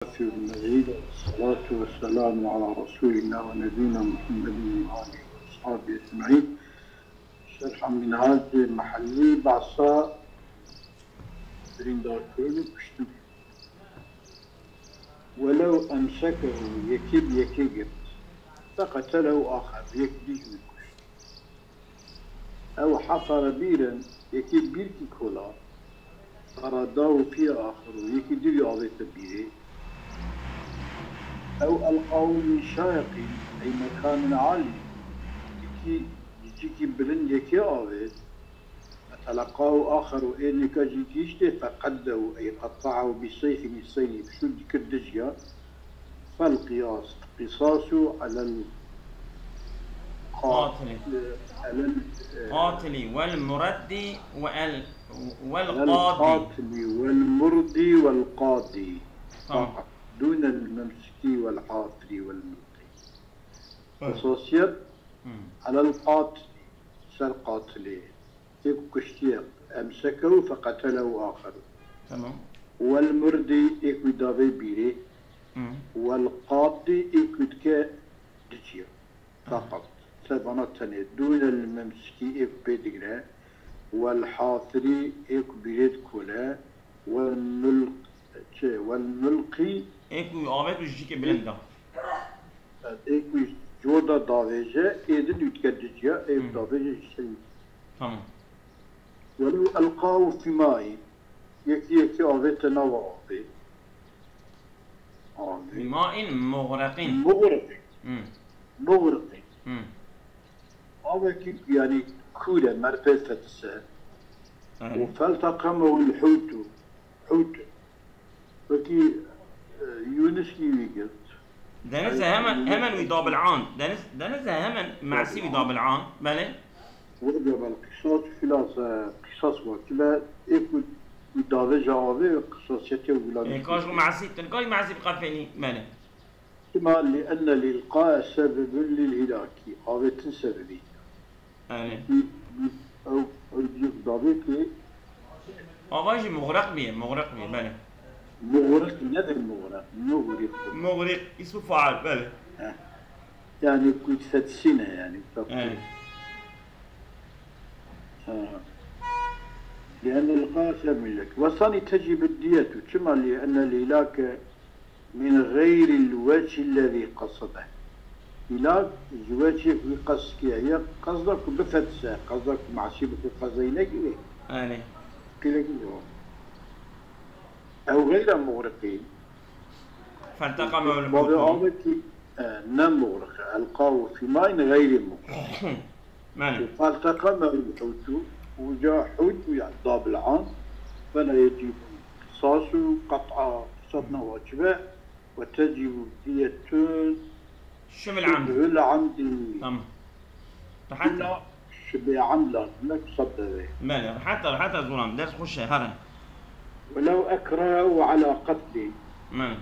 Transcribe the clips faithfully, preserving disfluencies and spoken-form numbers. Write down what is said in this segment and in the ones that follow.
Mecîd, salatu ve selamu ala Resulina ve nebîna Muhammedin ve alihi ve ashabihi ecmaîn. Şerha Minhacê Mehellî, behsa birîndarkirin û kuştin. Welew emsekehu, yekî bi yekî girt. Feqetelehu axer, yek dî jî wî kuşt. Ew hefere bîren, yekî bîrkî kola. Feradahu fî axeru, yekî dî wî avête bîrê. Ew elqahu min şahiqîn, ey mekanin alî, yekî ji cîkî bilind yekê avêt. Fetelaqahu axeru, ê nêka jî gihîştê, feqeddehu, ey qetahu bi seyfin, seyfî bi şûl dikir diciya. Fel qiyas, qisasu alel qa-, Qatili. Alel, e, Qatili vel muraddi ve el, vel alel qadi. Qatili vel murdi vel qadi. Tamam. Fakat dûnel mumsiki vel hafiri vel mulqi. Evet. Qisasiyet Hmm. alel qatilî, ser qatilê. Ê ku kuştiye, emsekehu feqetelehu axeru. Tamam. Wel murdî, ê ku davê bîrê. Hmm. Wel qatî, ê ku dike diciya. Aha. Fakat, sebana tenê. Dûnel mumsikî, ê ku pê digre. Wel hafirî, ê ku bîrê dikole. Wel mulq-, çi? Wel mulqî. Ê ku avêt û ji cîkê bilind da. Ê ku ji cor de davêje, ê din û dike diciya, ê Hmm. davêje ji ser. Tamam. Welew elqahu fî maîn, yekî yekî avête nava avê. Avê. Fî maîn muğreqîn. Muğreqîn. Hmm. Muğreqîn. Hmm. Avekî, yanî, kûr e, merpê fetise. Evet. Û felteqemehu l-hûtu. Hût. Wekî, e, Yûniskî wî girt. Denize Ay, hemen, Yûnis hemen wî dabil an. Deniz, denize hemen Mesî wî dabil an. Belê. Wê de bel qîsas, filas, e, qîsas wekî be, ê ku wî davêje avê, qîsasiyetê wila Ê, kaş ku Mesî, tu kaş Mesî bi qefênî. Belê. Çima? Li enne lîlqae sebebun lil hîlakî. Avêtin sebebî. Yani. Ew, ew cî davêtê. Ava jî muğreq bîye, muğreq bîye, belê. Muğreq, ne de muğreq? Muğreq. Muğreq, ismu faal, belê. Heh. Yani, ku fetisîne yani. Evet. Ha. Li enne lîlqae sebebun lil hîlakî. Ve sanî tecîbu diyetu. Çima? Li enne lîlake min xeyril wecî lezî qesede. Îlak ji wecê ku wî qesd kiye, ya qesda ku bifetise, qesda ku Mesî bi xwe qezayî nekiriye. Erê. Qîlekî cewab. Ew xeyra muxriqî. Felteqemehu l-hûtu. Bavê avekî, e, ne muxriq e. Elqahu fî maîn xeyrî muxriq. Belê. Û felteqemehu l-hûtu, û ca hût û ya dabil an, fela yecîbu qisasu qet'a, qisas ne wacib e, ve tecîbu diyetun Şibhul amdi. Şibhul amdi. Tamam. Rehet e. Şibhul amd lazim e, qisas devê. Belê, rehet e, rehet e zoran, ders xweş e, here. Welew ekrahehu ala qetlî. Belê.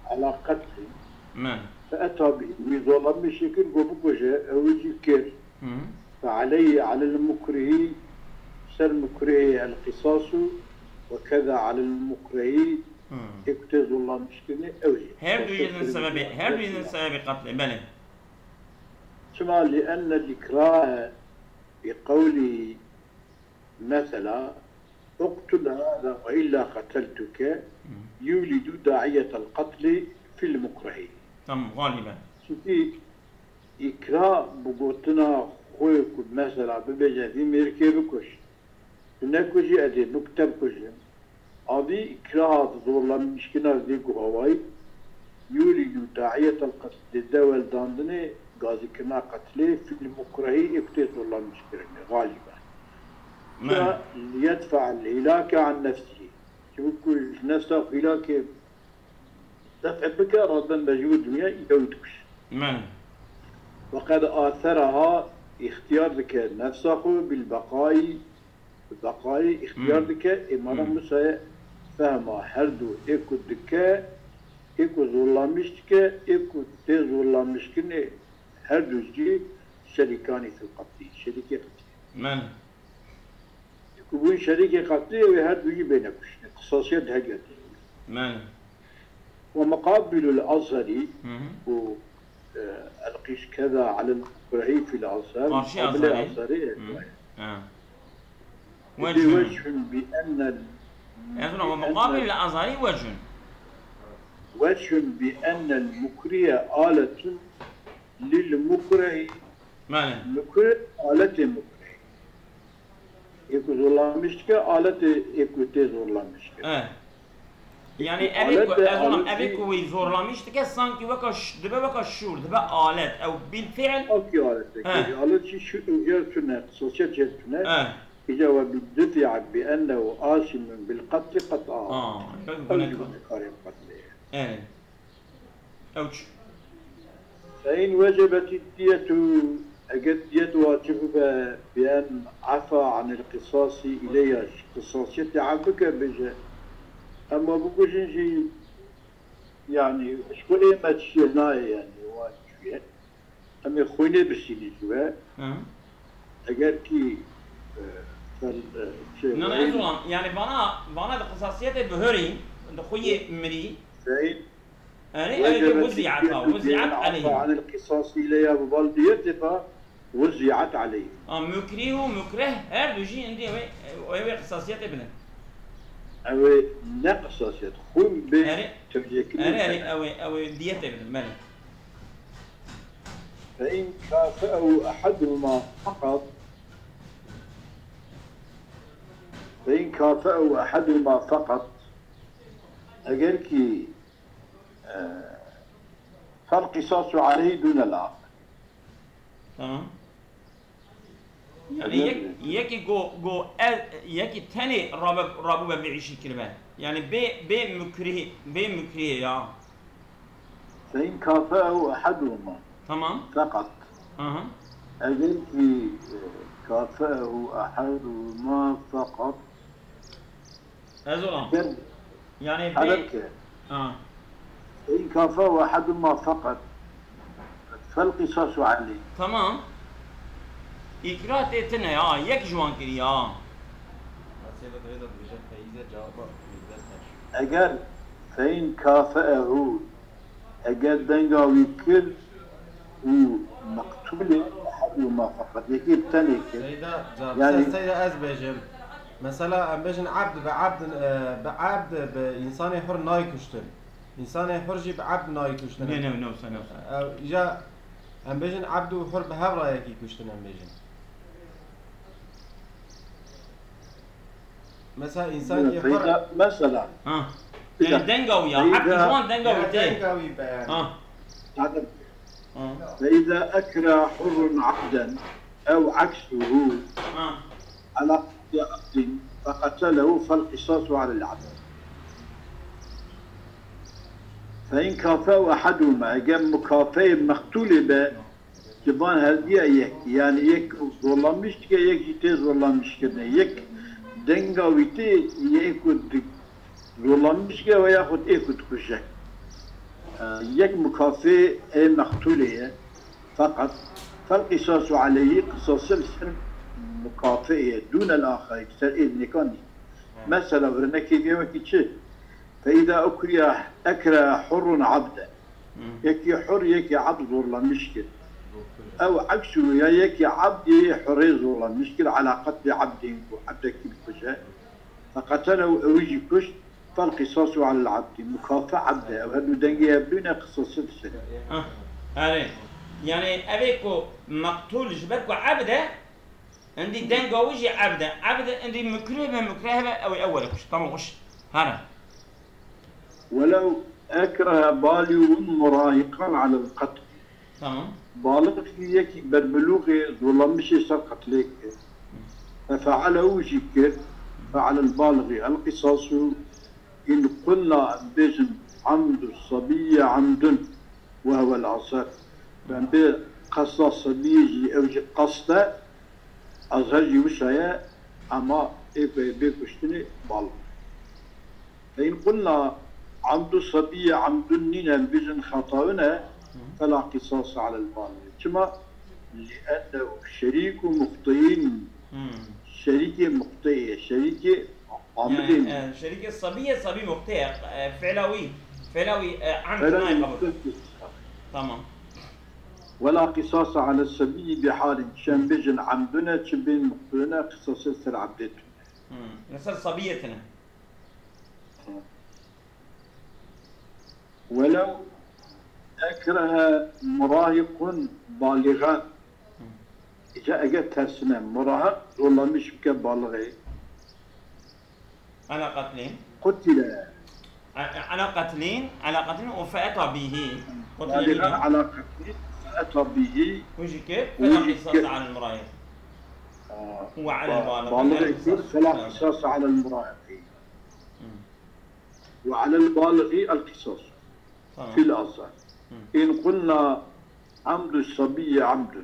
Ala qetlî. Belê. Fe eta bî, wî zorlanmîşê kir, got bikuje, ew jî kir. Hı. Fe aleyhi alel mukrihî, ser mukrihê el qisasu, ve keza alel mukrihî, Hı. ê ku tê zorlanmîşkirinê, ew jî. Her du jî din sebebê, her du jî din sebebê qetlê, belê. Çima? Li enne l-ikrahe bi qewlî, mesela, "Uqtul hâzâ ve illâ qeteltuke", Hı. "yûlidu da'iyetel qetlî fil mukrehî." Tamam, galiben. Çunkî îkra bi gotina xwe ku mesela bibêje, "Vî mêrikê bikuş." Tu nekujî, ez ê bik-, te bikujim. Avî îkraha, zorlanmîşkirina vê guhavayî, yûlîdû da'iyetel qetl, dê de weldandinê gazîkirina qetlê fîl mukrehî ê ku tê zorlanmîşkirinê, xalîben. Belê. Ya liyedfe'el hîlake an nefsihî. Çimkû ji nefsa xwe hîlakê def bike, radben mecbûr dinya î ew dikuşe. Belê. Ve qed aseraha, îxtiyar dike nefsa xwe bil beqayî, bi beqayî îxtiyar Hmm. dike, ê mana Hmm. Musayê fehma her du ê ku dike, ê ku zorlanmîş dike, ê ku tê zorlanmîşkirinê her du jî şerîkanî fil qetlî, şerîkê qetlî. Belê. Ku bûn şerîkê qetlî, ew ê her du jî bêne kuştinê. Qisasiyet her du ya tê. Belê. ومقابل الأزهري، Hı hı. و، e, القيس كذا على المكره في الأزهر، Karşı مقابل Azhari. Azhari, Hı. evet. Ha. Vecihun. وجه بأن ال-، Yani sonra بأن ومقابل الأزهري وجه. وجه بأن المكره آلة للمكره. Mane. Mukre, aletê mukre. Ê ku zorlanmiş dike, aletê ê ku tê zorlanmiş dike. Evet. Yani, evê ku, ez ona, evê ku wî zorlamiş dike, sanki weka ş-, dibe weka şûr, dibe alet. Ew bil fiil. Sanki alet. He. Alet jî şûr, û jê tune, xisosiyet jê tune. He. Îca we bi dufi'a bi ennehu asimun bil qatli qat'a. Aa, ew jî gunekarê qetlê ye. Evet. Ew çi? فإن وجبت الدية، eger diyet wacib bibe, بأن عفا عن القصاص إليها، qisasiyetê ef bike bêje. Em wa bikujin jî, yani, ji xwe ê me çi ye nayê, yani, wan çûye. Em ê xwînê bisînî ji we. Hı. Eger kî, e, fel, e, şey, Na, na, ez olan, yani, vana, vana di qisasiyetê bihurî, di xwîyê mirî. Erê, erê, وجبت وزعت، الدية ha, وزعت بأن عليه. عفا عن القصاص إليها، bi bal diyetê ve وزعت عليه. Ha, mukrîh û mukreh her du jî endî ew ê, ew ê qisasiyetê bidin. Ew ê ne qisasiyet, xwîn bê Erê, tevcihekirî erê, erê, bidin. Ew ê, ew ê diyetê bidin, belê. فإن كافأه أحدهما فقط، فإن كافأه أحدهما فقط، eger kî, e, فالقصاص عليه دون الآخر. Tamam. Yani yek, yekî go, go el, yekî tenê rabe, rabûbe vê îşî kiribe. Yani bê, bê mukrihî, bê mukrihê ya. فإن كافأه أحدهما Tamam. فقط. Aha. Eger kî, e, كافأه أحدهما فقط. Ez olam. Eger Yani bê Eger ki, Ha. فإن كافأه أحدهما فقط فالقصاص عليه. Tamam. Îkrah tê tine ya, yek ji wan kiriye ya. Mesela divê de dibêje feize cevaba mecbur ters. Eger فإن كافأه، eger denga wî kir û meqtûlê ehedûma feqet, yekê bi tenê kir. Seyda, ca, Yani Seyda ez bêjim. Mesela em bêjin ebd bi ebd, e, bi ebd bi însanê hur nayê kuştin. Însanê hur jî bi ebd nayê kuştin. Ne, ne, ne, ne, ne. Ew, îja em bêjin ebd û hur bi hev re yekî kuştin em bêjin. Mesela însankî hur Seyda, mesela. Ha. Yani denga wî ya, ebd ji wan denga wî tê. Denga wî be yani. Ha. Ebd. Ha. فإذا أكره حر عبدا أو عكسه Ha. على قتل عبد فقتله فالقصاص على العبد. فإن كافأه أحدهما، eger mukafeyê meqtûlê be, ji van hevdiya yek, yani yek zorlanmiş dike, yek jî tê zorlanmiş kirine. Yek denga wî tê, yek ku di-, zorlanmiş dike ve yaxud ê ku dikuje. E, yek mukafê ê meqtûlê ye. Feqet, فالقصاص عليه، qisasê li ser mukafê ye, dûnel axerî, li ser ê dinêkan nî. Mesela, virnekê vê wekî çi? فإذا أكره، أكره حر عبدا. Hı. Yekî hur, yekî abd zorlanmiş kir. Ew eksu ya yekî abd yê hurê zorlanmiş kir, على قتل عبد، ku ebdekî bikuje. فقتله، ew jî kuşt. فالقصاص على العبد، mukafe ebd e. Ew her du dengê hev bûne, qisasê li ser. Ah, erê. Yani evê ku meqtûl ji ber ku ebd e, endî denga wî jî ebd e. Ebd e, endî mukreh be, mukreh be, ew ê ewwel kuşt. Tamam, xweş. Here. ولو أكره بالغا مراهقا على القتل. Tamam. Balixî yekî berbilûxê zorlanmişê ser qetlê kir. ففعل، ew jî kir. فعلى البالغ القصاص. إن قلنا، em bêjin عمد الصبي عمد وهو الأظهر. Em bê qesta sebiyê jî ew jî qest e, ezher jî wisa ye, ema ê ku ê bê kuştinê balix. فإن قلنا عمد الصبي عمد، nîne, em bêjin xetawin e, Hı. فلا قصاص على البالغ. Çima? لأنه شريك مخطئين. Hı. Şerîkê muxtî ye, şerîkê amidê Yani, ye. E, şerîkê sabî ye, sabî muxtî ye. E, fiila wî, Pêla wî, e, emd Pêla nayê wî qebûl. Tamam. ولا قصاص على الصبي بحال. Çi em bêjin emdûne, çi bên muqtûne, qisasê ser emdê tune. Hmm. Li ser sabiyê tune. ولو أكره مراهق بالغا. Îca eger tersine murahiq zorlamiş bike balixê. على قتلين. قتل. ع-، على قتلين، على قتلين و فأتى به. قتل بالغا على قتلين فأتى به. Wî jî kir, فلا قصاص على المراهق. Aa, وعلى ba-، البالغ balixê kir, القصاص. فلا قصاص على المراهق. Hmm. وعلى البالغ القصاص. Tamam. في الأصح. Hmm. إن قلنا عمد الصبي عمد.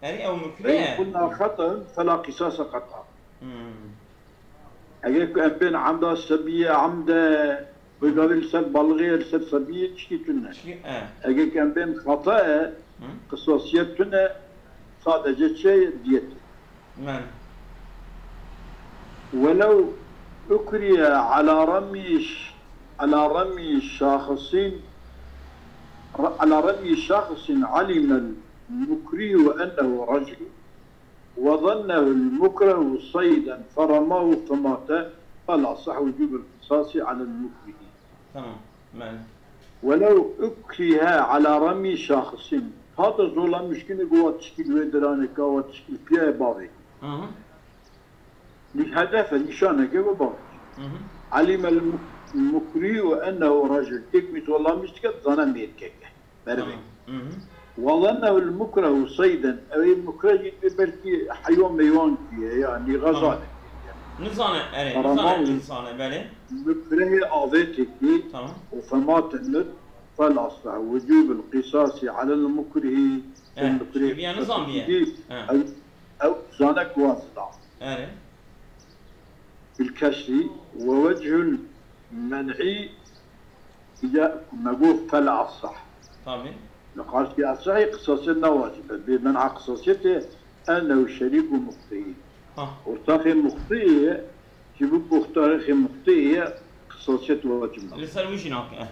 Erê ew mukre فإن ye. قلنا خطأ فلا قصاص قطعا. Hmm. Eger ku em bên emda sebiyê, emde, bi gavê li ser balixê, li ser sebiyê tiştî tune. Çi-, e. Eger ku em bên xata e, Hı? qisasiyet tune, sadece çi ye? Diyet. Men. ولو أكره على رمي ش-، على رمي شخص، على رمي شخص علم المكره أنه رجل، وظنه المكره صيدا فرماه فمات، فالأصح وجوب القصاص على المكره. Tamam. Belê. ولو أكره على رمي شخص. Hata zorla muşkînê ku wa tişkî li wê diranê ka, wa tişkî li piyayê bavê. Hı hı. Li hedef e, nîşaneke ku bavê. Hı hı. علم المكره أنه رجل. Têk wî zorla muşkî dizane mêrkek e. Merivê. Tamam. Hı hı. وظنه المكره صيدا. Ew ê mukreh jî dibê belkî heywan meywan kiriye, yanî xezal. Tamam. Nizane, erê, nizane Karamawî. Însan e, belê. Mukrehê avêtekî Tamam. û femate mir, فالأصح وجوب القصاص على المكره. Eh, المكره şikiliya nizan biye. He. Ew, ew zane ku wazda. Erê. بالكسر، ووجه المنع إذا ما قلت فالأصح. Tabii. Li qarşî esehî qisasiyet ne wacib e. Bê men'a qisasiyetê أنه شريك مخطئ. Ha. Ortaxê muxtî ye, ji bo ortaxê muxtî ye, qisasiyet wacib nake. Li ser wî jî nake, eh.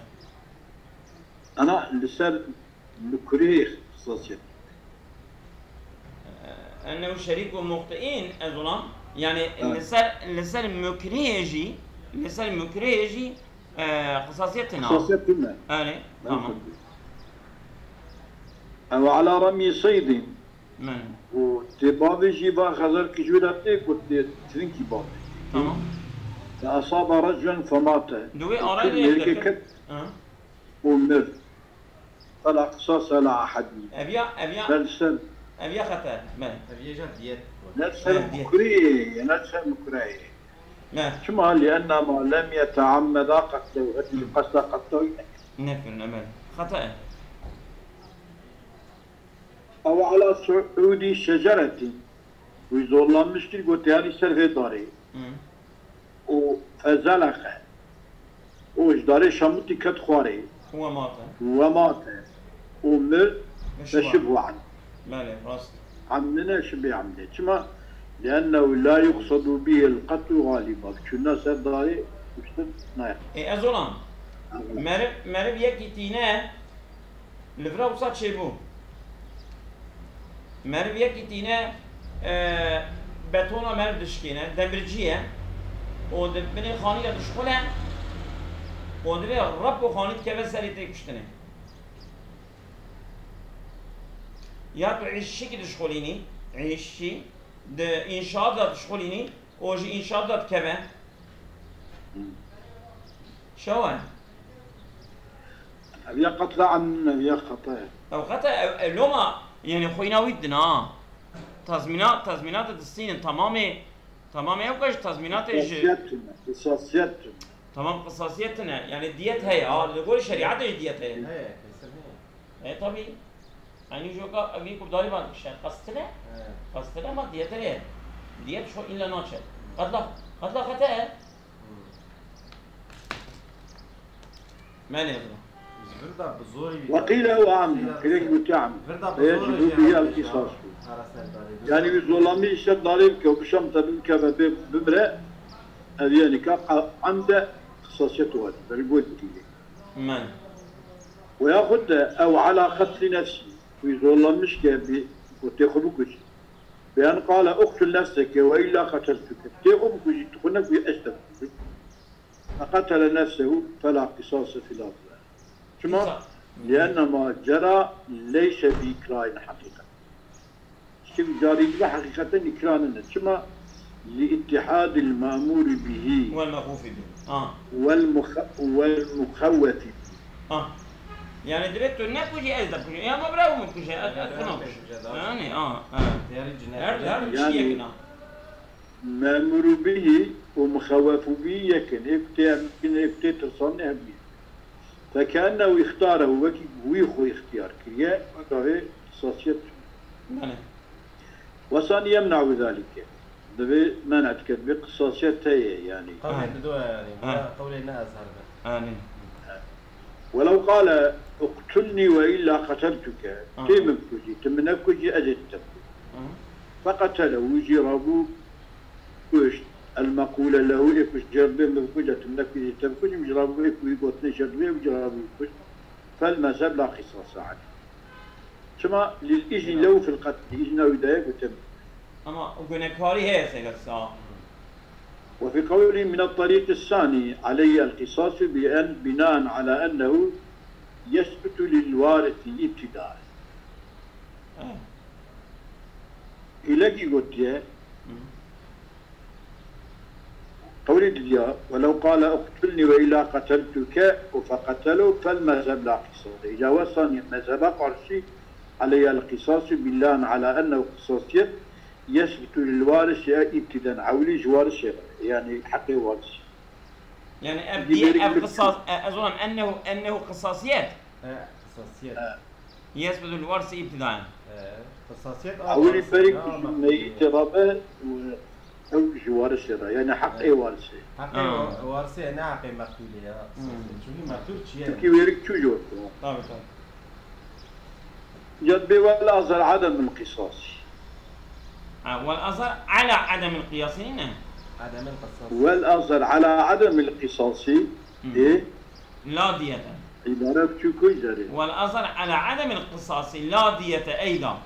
Ana li ser mukrihê qisasiyet. أنه شريك مخطئين, ez olam. Yani, Evet. li ser, li ser mukrihê jî, li ser mukrihê jî, e, qisasiyet tune. Qisasiyet tune. Erê, Ben tamam. tabii. Ew ala remî seydin. Men. Û tê bavê jî va xezar ki ji wê re tê ku tê tirinkî bavê. Tamam. Fe asaba reculen femate. Di wê arayê de mêrikê yek ket Ha. û mir. Fela qisas ala ehedî. Ev ya, ev ya, Ber li ser ev ya xete. Me. Ev yê jî diyet. Ber li ser Evet, diyet. mukrê, yê ne li ser mukreyê. Me. Çima? Li ennema lem yeteammeda qetlehu. Heti Hı. qesta qetlehu. Nekirin, emel. Xete e. Ew ala suudi şeceretin. Wî zorlanmiş kir, got, "Yanî ser vê darê." Hı. Û fezelexe. Û ji darê şamutî ket xwarê. Û we mate. Û we mate. Û mir Ve şibha. Ve şibhu an. Belê, rast. Emdine şibê emdê. Çima? Liennehu la yuqsadu bihil qetlu galiba. Çûna ser darê kuştin nayê. Ê, ez olan. Hı. Meriv, meriv yekî tîne, Li vira wisa çêbû. Meriv yekî tîne, e, betona meriv dişkêne, demircî ye. Û di binê xanî de dişxule. Û divê rep û xanî dikeve serê tê kuştinê. Ya tu îşçîkî dişxulînî, îşçî, di înşaat de dişxulînî, û ji înşaat de dikeve. Şewe. Ev ya qetla emdin, ev ya xeta ye. Ew xeta, ew, ew loma, yani xwîna wî dina. Tazmîna-, tazmînatê distînin, tamamê, tamamê ew ka ji tazmînatê ji Qisasiyet tune, qisasiyet tune. Tamam, qisasiyet tune. Yani diyet heye, ha, li gorî şerîetê jî diyet heye. Heye, kesin heye. E, tabii. Aynı joka ev yê ku darê van şer qestine. He. Qestine ma diyet heye. Diyet şu illa naçe. Qetla, qetla xete. Hmm. Mene bro. Ji vir de bi zorî wî Ve qîle huve amdun. Qîle ki gotiye amdun. Vir de bi Qîle zorî ki jî gotiye amdun. Qisas bû. Ara ser darê. Yani wî zolamî îşte darê bike û bişam te bikeve bê bimre. Ev yani ka qa-, amde qisasiyet wacib e, li gor dînê. Men. Ve yaxud de ew ala qetlî nefsî, wî zorlanmiş ke bi ku tê xwe bikujî. Bi en qale uqtul nefseke ve illa qeteltuke. Tê xwe bikujî, tu xwe nekujî, ez te bikujim. Feqetele nefsehu fela qisase fil azhar. Çima? Qisa- Lienne ma cera leyse bi ikrahin heqîqeten. Tiştê ku carî dibe heqîqeten îkra nîne. Çima? Li îtîhadil memûrî bihî Wel mexûfî bî. Ah, wel muxe-, wel muxewwefî bihî. Ah. Yani direkt tu nekujî, ez de kujî. Ya ma bira min kuje, ez, ez xwe nakujî. Yani, ah, evet. Her, her tiştî yek in. Memûrû bihî û muxewwefû bihî yek in. Êk tê emrîn, êk tê tirsan ne hemî. Fekeennehu îxtarehu, wekî wî xwe îxtiyar kiriye, weka vê qisasiyet. Belê. Wesani yemne'u zalike. Divê men'e dike, divê qisasiyet heye, yani. Qewlê Ha. dido yani. Ha. Bira qewlê ne ezher be. Yani. Welew qale uqtulni ve illa qeteltuke. Ha. Tê min kujî, tu min nekujî, ez ê te kujî. Hı. Feqetele, wî jî rabû kuşt. El meqûle lehu, ê ku ji cerdibê min bikuje, tu min nekujî, te bikujim, ji rabû ê ku wî gotinê cerdibê, wî jî rabû kuşt. Fel mezheb la qisase aleyh. Çima? Lil îzni lehu fil qetlî, îzna wî daye ku te bikuje. Ama o gunekarî heye seyda sa. Ve fî qewlî min et-tarîq es-sanî aleyh el-qisasu bi en, binaen ala ennehu yesbutu lil warisi îbtidaen. Eh. Hîlekî gotiye, Hı. Qewlî didiya, welew qale uqtulnî ve illa qeteltuke û feqetelehu fel mezheb la qisase. Îca wesanî mezheba qarşî aleyhel qisasî binaen ala ennehu qisasiyet yesbutu lil warisi îbtiden. Ewilî ji warisê re, yani heqê warisê. Yani ev Dî diye, berî ev min qisas, e, ez olam ennehu, ennehu qisasiyet. E, qisasiyet. E. Yesbutul warisi îbtidaen. E, qisasiyet a Ewilî warisê, berî ne ku a ji mexdûriyê. Meyîtê rabe, ew ji warisê re, yani heqê Ha. warisê. Heqê Ha. wa-, warisê, ne heqê mexdûrê ya, qisasiyê. Hmm. Çünkü mexdûr çiye. Çünkü wêrik çû ji ortê. Tabii, tabii. Cad bê wel azhar ademil qisasî. Ha, wel azhar ala ademil qiyasî ne? Ademil qisasî. Wel azhar ala ademil qisasî. Hmm. E? La diyete. Îbare biçûk ku zerê. Wal azhar ala ademil qisasî la diyete eyda.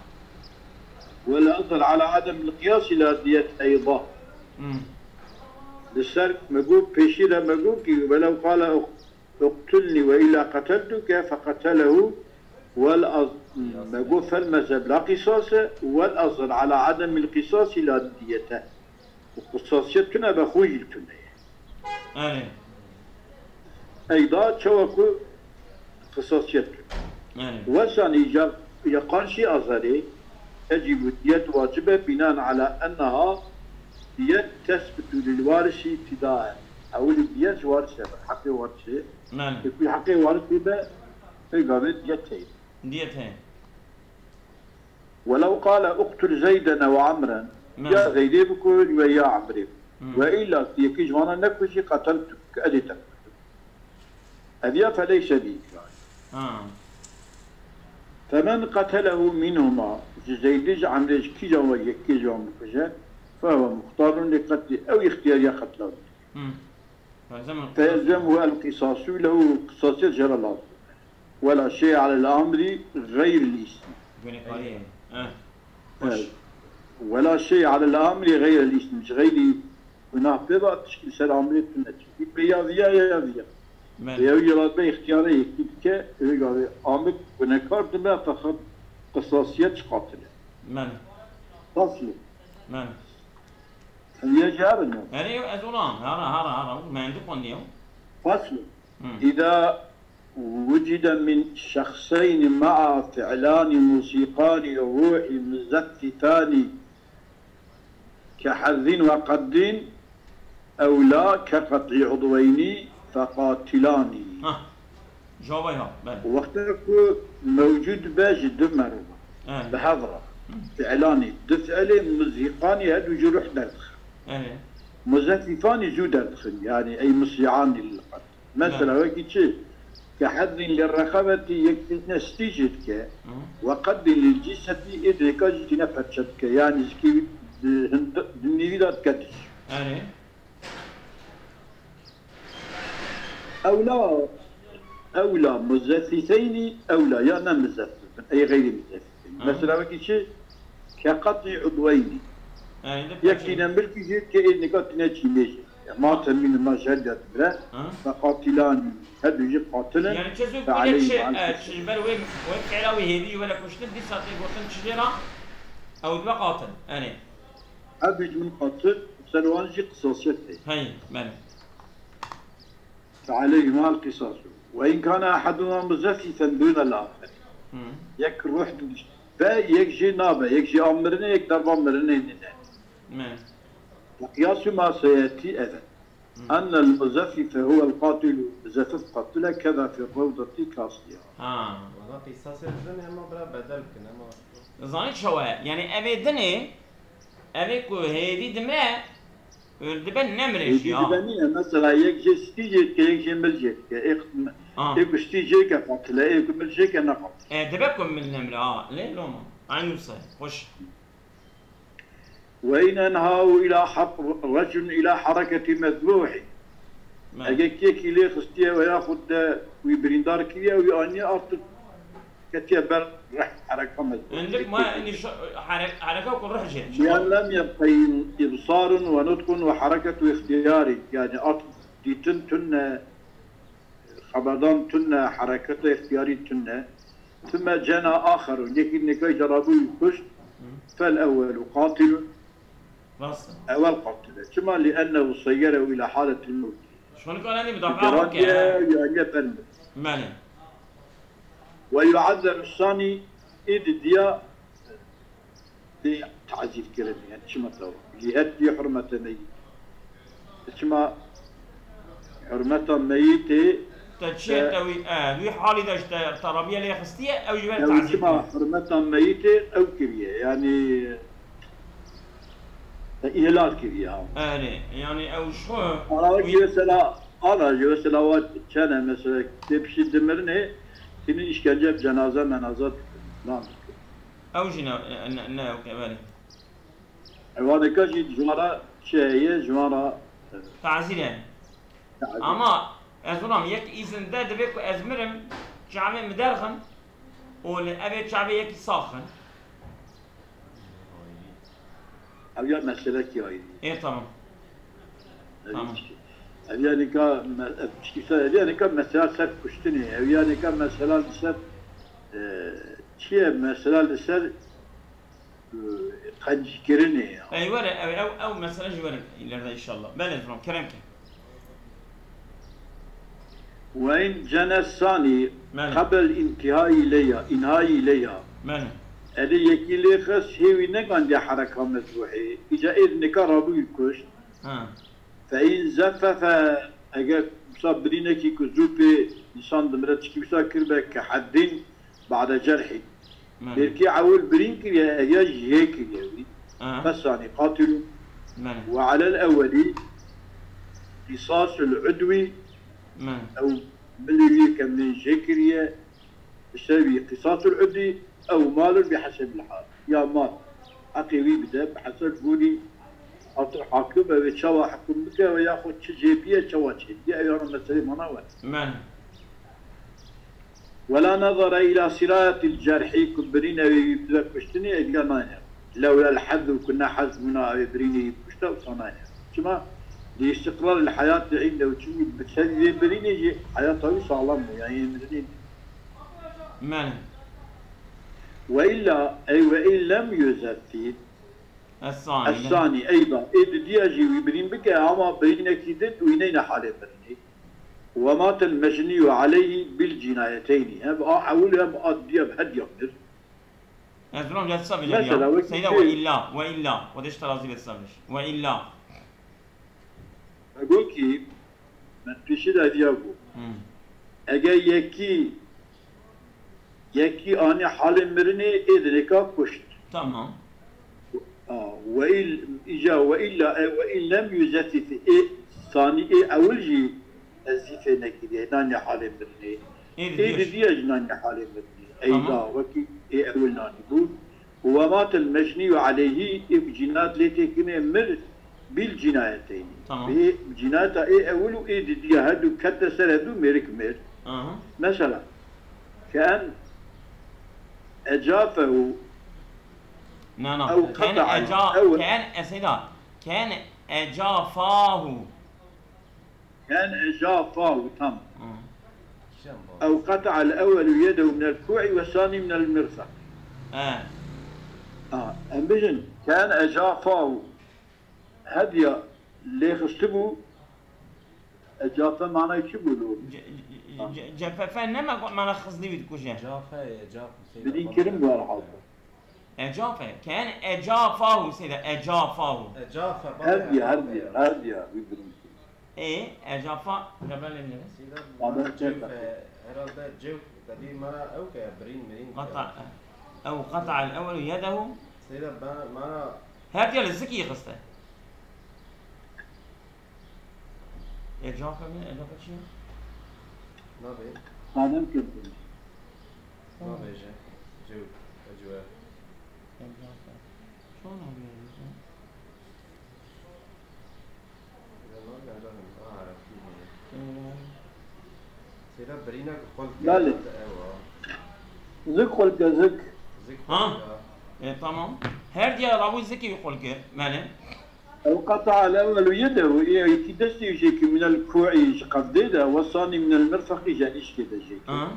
Wal azhar ala ademil qiyasî la diyete eyda. Hmm. Li ser me got, pêşî de me got ki, welew qale uq-, uqtulnî ve illa qeteltuke feqetelehu, wal az-, me got, fel mezheb la qisase, wal azhar ala ademil qisasî la diyete. Û qisasiyet tune be, xwe jî tune ye. Erê. Eyda çawa ku qisasiyet tune. Erê. Wesanî ya, ya qarşî azarê, ecîbû diyet wacibe binaen ala enneha diyet tesbutu lil warisi îbtidaen. Ewilî diyet ji warisê be, heqê warisê. Erê. Ê ku heqê warisê be, pê gavê diyet heye. Diyet heye. Welew qale uqtul Zeyden ew Amren, Hı. ya Zeydê bikûj ve ya Amrê. Hı. Ve illa yekî ji vana nekujî, qeteltuk, ez ê te kujim. Ev ya feleyse bi îkrah. Ha. Femen qetelehu minhuma, ji Zeydê, ji Amrê, ji kîjan ve yekî ji wan bikuje, fehuve muxtarun li qetlî, ew îxtiyariya qetla wî. Hı. Felzem Felzem el qisasu lehu, qisasiyet jê re lazim. Wela şey alel amri xeyril îsmi. Gunekarî ye. Eh. Evet. Wela şey alel amri xeyril îsmi. Ji xeyrî gunah pê ve tişkî ser amrê tune. Çi pê ya viya ya viya. Men. Ew jî radbe îxtiyara yekî dike, ê gavê amir gunekar dibe, feqet qisasiyet ji qatil e. Men. Faslê. Men. Hemiye jî hev in ya. Erê, ez olam. Hara, hara, hara. Men di xwendiye. Fasl. Hı. Îza wucide min şexseyni ma'a fi'lani musîqani ruhi muzeffifani ke hezzin ve qaddin ew la ke qet'i udweyni fe qatilani. Hah. Cavay ha, belê. Wexta ku mewcûd be ji du merova, Evet. bi hev re, Hı. fi'lanî, du fi'lê muzîqanî her du jî ruh derdixin. Evet. Muzeffîfanî zû derdixin, yani ey musî'anî lil qet. Mesela Evet. wekî çi? Ke hezzin li reqebetî yek fitne stî jê dike, Hı. we qeddin lil cîsetî ê dirêka jî tîne perçe dike, yani zikê wî di hind-, di nîvî de dike diş. Evet. Ewla, ewla muzeffifeynî, ewla ya ne muzefifen, ey xeyrî muzeffifeynî. Hı. Mesela wekî çi? Ke qatî udweynî. Yanî ne Yek tîne milkî jî ke ê nika tîne çînê jî. Ya ma temîn ma jel ya dimre. Hı. Fe qatilanî, her du jî qatil in. Yanî çi zû Fe kulek aleyhî çi, ma e, çi ji ber wê, wê fi'la wê hêdî ji were kuştin, dîsa tê gotin çi jê re? Ew dibe qatil. Yanî. Her du jî min qatil, ser wan jî qisasiyet heye. Heye, belê. Fe aleyhima el-qisas. Ve in kana ahaduhuma muzeffifen dûnel aher. Hı. Yek ruh be, yek jî nabe, yek jî a mirinê, yek derva mirinê nîne. Me. Ve qiyasu ma seyetî ev e. Hı. Ennel muzeffife huwel qatilu, muzeffif qatil e, keza fi rewdetî kasî ya. Ha. Valla qisas e, ama bira bedel bikin, ama. Zanî çawa ye? Yanî ev ê dinê, ev ê ku hêdî dime, Dibe nemre jî, ha. Êdî dibe nîne, mesela yek jê stî jê dike, yek jê mil jê dike. Ê, Ha. Ê ku stî jê ke qatil e, ê ku mil jê ke ne qatil. E, dibe ku mil nemre, ha. Lê loma. Eynû se. Xweş. Ve in enhahu ila haq-, recun ila hareketi mezbuhi. Me. Eger kekî lê xistiye ve yaxud de wî birîndar kiriye, wî aniye artık ketiye ber reh hereka mezbûn. Hindik ma nîşa-, here-, hereka ku rih jê. Lian lem yebqe îbsarun ve nutqun ve hereketu îxtiyarî. Yani artık dîtin tune, xeberdan tune, hereketa îxtiyarî tune. Thumma cena axerun. Yekî nika îca rabû kuşt. Hı. Fel ewwelu qatilun. Rast e. Ewel qatil e. Çima? Li ennehu seyyerehu ila haletil mewt. Şonika nendî bi dafa Garantiye bike. Yani ber mil. Belê. Ve yu'azzeru sani, ê didiya bê tazîr kirin. Yani çima tawa? Li eddi hurmete meyit. Çima hurmeta meyitê Te çi te wî, e, wî halî de ji te terabiye lê xistiye, ew ji ber tazîr kiriye. Ew çima hurmeta meyitê ew kiriye. Yani te îhlal kiriye. Erê, yani ew ji xwe Ana wî- ki mesela, ana ki mesela wa çene mesela tepişî dimirinê, senin işkence bi cenaze menaze dikin. Lan dikin. Ew jî ne, ne, ne, ne, ew ke, belê. Ewaneka jî ji wan re çi heye, ji wan re, e, Tazîr e. Tazîr. Ama ez wilam yek îzin de divê ku ez mirim, çavê min derxin û li evê çavê yekî saxin. Ev ya meselekî ayrı. Ê, tamam. Ev Tamam. Ev ya nika me-, ev çikîsa, ev ya nika mesela ser kuştinê, ev ya nika mesela li ser, e, çi ye mesela li ser, e, qencîkirinê ya. Ey were, ew, ew, ew mesele jî were ileride inşallah. Belê, tamam, kerem ke. Ve in cene sani Belê. Qebel intihayî leya, inhayî leya. Belê. Erê yekî lê xist hêwî negandiye hereka mezruhê. Îca êd nika rabûyî kuşt. Ha. Fe in zeffefe, eger wisa birînekî ku zû pê însan dimire çikî wisa kirbe ke heddîn ba'de cerhî. Belê. Belkî ewil birîn kiriye, ev ya jê kiriye wî. Aha. Fesanî qatilû. Belê. Ve alel ewelî qisasul udwî Belê. Ew milê wî ke min jê kiriye, bi ser wî qisasul udwî ew malun bi hesebil hal. Ya mal heqê wî bide, bi heseb gorî hatir hakim ew ê çawa hukm bike ve yaxud çi jê biye, çawa çê biye, ew ya meselê mana we. Belê. Wela nezere ila sirayetil cerhî, ku birîne wê wî bibe kuştinê, ev ya nayne. Lewlel hezzu, ku ne hez bûna ew ê birînê wî kuşte, wisa nayne. Çima? Li îstiqraril heyatî indehu, çimkî bi ser vê birînê jî heyata wî saxlem bû, yani ê mirinê. Belê. Ve illa, ey ve in lem yuzeffî, Es-sani, belê. Es-sani, eyda, ê didiya jî wî birîn bike, ama birînekî din wî neyne halê mirinê. Ve matel mecnîyu aleyhî bil cînayeteynî. Hem a ewil hem a didiya bi her diya mir. Erzurum, gel sabir ya. Mesela, wekî Seyda, şey ve illa, ve illa. Ve deş terazi ve sabir. Ve illa. Ego ki, me pêşî de diya bû. Hmm. Eger yekî, yekî anî halê mirinê ê dinêka kuşt. Tamam. A, ve il-, îca ve illa, e, ve in lem yuzefif, ê sanî, ê ewil jî ez zîfê nekiriye, nanî halê mirinê. Ê Ê didiya jî. Didiya jî nanî halê mirinê. Tamam. Eyda, wekî ê ewil nanî bû. Û we matel mecnî û aleyhî, ê ku cînat lê têkine mir, Bil cinayeteyn. Tamam. Bi cinayeta ê ewil û ê didiya her du kete ser her du mêrik mir. Aha. Mesela, ken ecafehu. Na, na. Ew Ken qata'a eca-, ew- ken eseyda. Ken ecafahu. Ken ecafahu, tamam. Hı. Ew qata'a el-ewwelu yedehu minel ku'i ve sani minel mirfaq. He. Ha, em bijin, ken ecafahu. Hediya lê xistibû, ecafe manayê çi bû lo? Ce-, ce-, ce-, cefefe ne me-, mana xizlî wî dikuje. Cafe, cafe, Birîn kirin bi her hal. Ecafe. Ken ecafahu seyda, ecafahu. Ecafe, Her diye, her diye, her diye. Wî birîn kirin. E, ecafa, rebelê nivîs. Seyda, Ama mana cef, herhalde cef, tedî mana ew ke birîn mirîn. Qata, ew qata el ewwelu yedehu. Seyda, ben, mana Her diye li zikî xiste. Ecafe mi? Ecafe çi ye? Nabê. Madem ki Nabêje. Cew. Ecwe. Ecafe. Çon nabê? Nabê, Ecafe. Aa, Arapî. Ee, Seyda birîna ku xwelke Belê. Ew a. Zik xwelke, zik. Zik Ha. Xwelke. E, tamam. Her diye rabû zikî xwelke. Belê. Ew qata'a el-ewwelu yedehu, yekî destê jêkî minel ku'i ji qevdê de, ve sani minel mirfaqî ji êşkê de jêkî. Aha.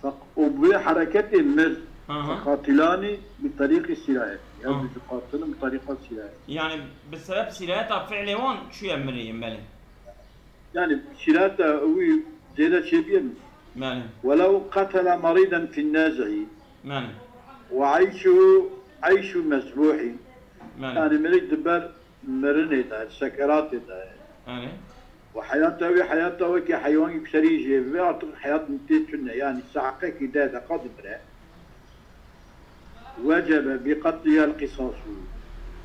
Feq-, û bi wê hereketê mir, Aha. Feqatilani bi terîqî sirayet. Ew Aha. Bi qatilin bi terîqa sirayet. Yani bi sebep sirayeta fi'lê wan çûye mirê, belê. Yani sirayeta wî zêde çêbiye mi? Belê. Welew qetele merîden fin nez'i. Belê. Ve eyşuhu eyşu mezbuhi. Belê. Yani mirik di ber mirinê de, sekeratê de. Belê. Ve heyata wî heyata wekî heywanî serî jê bibe, artık heyat tê tune. Yani saeqekî deh deqa dimire. Wecebe bi qetlihâ el-qisâsu.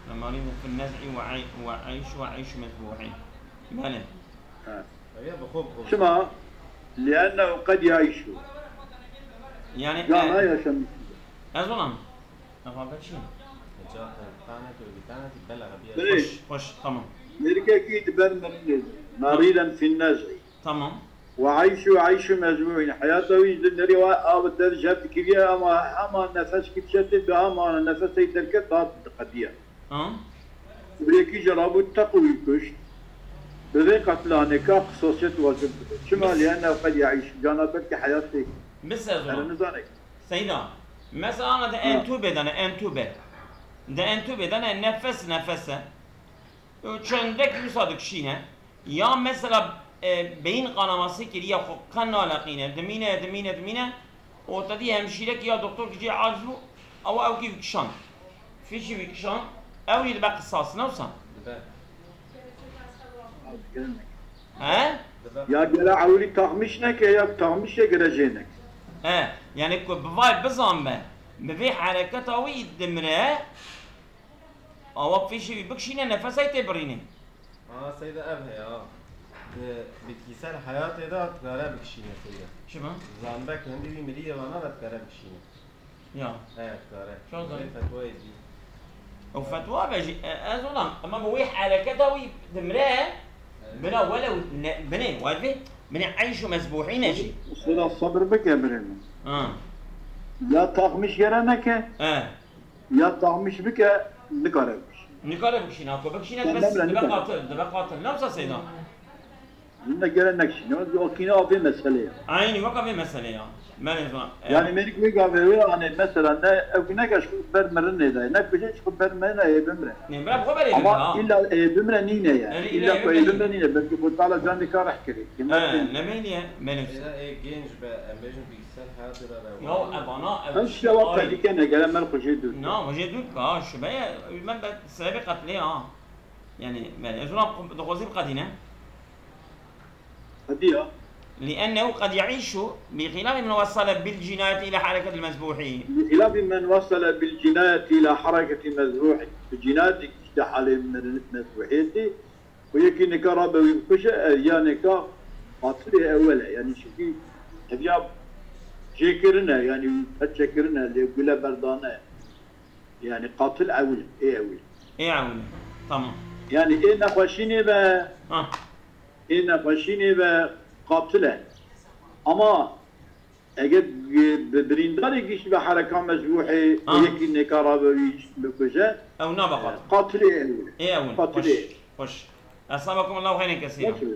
Ve merîdun fin nez'i ve ey-, ve eyşu ve eyşu mezbuhi. Belê. Ha. Ev ya bi xwe bi xwe. Çima? Liennehu qed yaîşu. Yani, Cana e, yaşamış. Ez olam. Ev abi çi? Eca, e, tane tu, bir tane tu, bela rabiye. Belê. Hoş, hoş, tamam. Mirgekî di ber mirinê de. Merîden fin nez'i. Tamam. Ve eyşu eyşu mezbuhin. Heyata wî ji nerî wa av der jeb dikiriye ama, ama nefes kişete de ama nefes ey derket da diqediye. Ha? Yekî ji rabû teqwî kuşt. Bi vê qetlaneka qisasiyet wacib dibe. Çima? Bis- Liennehu qed yaîş. Cana belkî heyatê. Bis ez Ere ona. Nizane. Seyda. Mesela ana de Ha. Entûbe dane, entûbe. De entûbe dane nefes nefese. Û çendek wisa dikişîne. Ya mesela, e, beyin kanaması kiriye xwe qe naleqîne, dimîne, dimîne, dimîne. Û te dî hemşîrek ya doktor ki cê aciz bû, ew ew kî wî kişand. Fîşî wî kişand, ew jî dibe qisas, ne wisa? Dibe. He? Dibe. Ya gere ewilî taxmîş neke, ya taxmîşê gere jê neke. He, yani ku bi vay bizanbe, bi vê hereketa wî dimire, Awa fîşê wî bikişîne, nefesay tê birîne. Aha, seyda ev heye, ha. Di bitkîsel heyatê de dikare bikişîne seyda. Çima? Zanibek hindî wî mirî yê vana ve dikare bikişîne. Ya. He, dikare. Çawa zanî? Vê fetwayê dî. Ew fetwa be jî, e, ez olam, ama bi wê hereketa wî dimire, Evet. Bina welew ne, binê, wê, binê eyş û mezbuhîne jî. Seyda sabir bike birê min. Ha. Ya taxmîş gere neke. He. Ya taxmîş bike, nikare bikişîne. Nikare bikişîne, ako bikişîne, Sen bes nemre dibe nikare. Qatil, dibe qatil. Ne wisa seyda? Yine gere nekişîne. O kîne avê mesele ya. Aynî weka vê mesele ya. Belê zan. Yani merik wê gavê wê, hani mesela ne, ew ki neke ji xwe ber mirinê de, ne kuje ji xwe ber mirinê ê bimre. Ne, bira xwe berê Ama bimre, ha. illa ê bimre nîne ya. Yani illa Illa ê ê bimre bimre nîne. Belkî xwe tala can dika reh kirê. He, ne meyniye, belê. Êra ê genç be, em bêjin bilgisayar hayatê de de Ya, var. Evana, ev Ev şi şewa ayrı. Tehlike ne, gele mer xwe jê dûr. Na, xwe jê dûr ka, şubeye, men be sebebi qetlê ha. Yani, belê, ez ona dixwazî biqedîne. Hadi ya. لأنه قد يعيش بخلاف من وصل بالجناية إلى حركة المذبوح. بخلاف من وصل بالجناية إلى حركة المذبوح. Bi cinayetê işte halê mezbuhiyetê, ku yekî nika rabe wî bikuje, ev ya nika qatilê ewel e. Yani çünkü ev ya cêkirine, yani perçekirine, lê gule berdane. Yani qatil ewil, ê ewil. Ê ewil. Tamam. Yani ê nexweşînê ve, Ha. ê nexweşînê ve qatil e. Ama eger bi, bi birîndarê gişt ve hereka mecruhê Ha. yekî nêka rabe wî bikuje, Ew nabe qatil. qatilê ew. Ê ew in. Qatilê. Xweş. Xweş. Esselamu aleykum, Allah xeyrên kesî. Nasıl?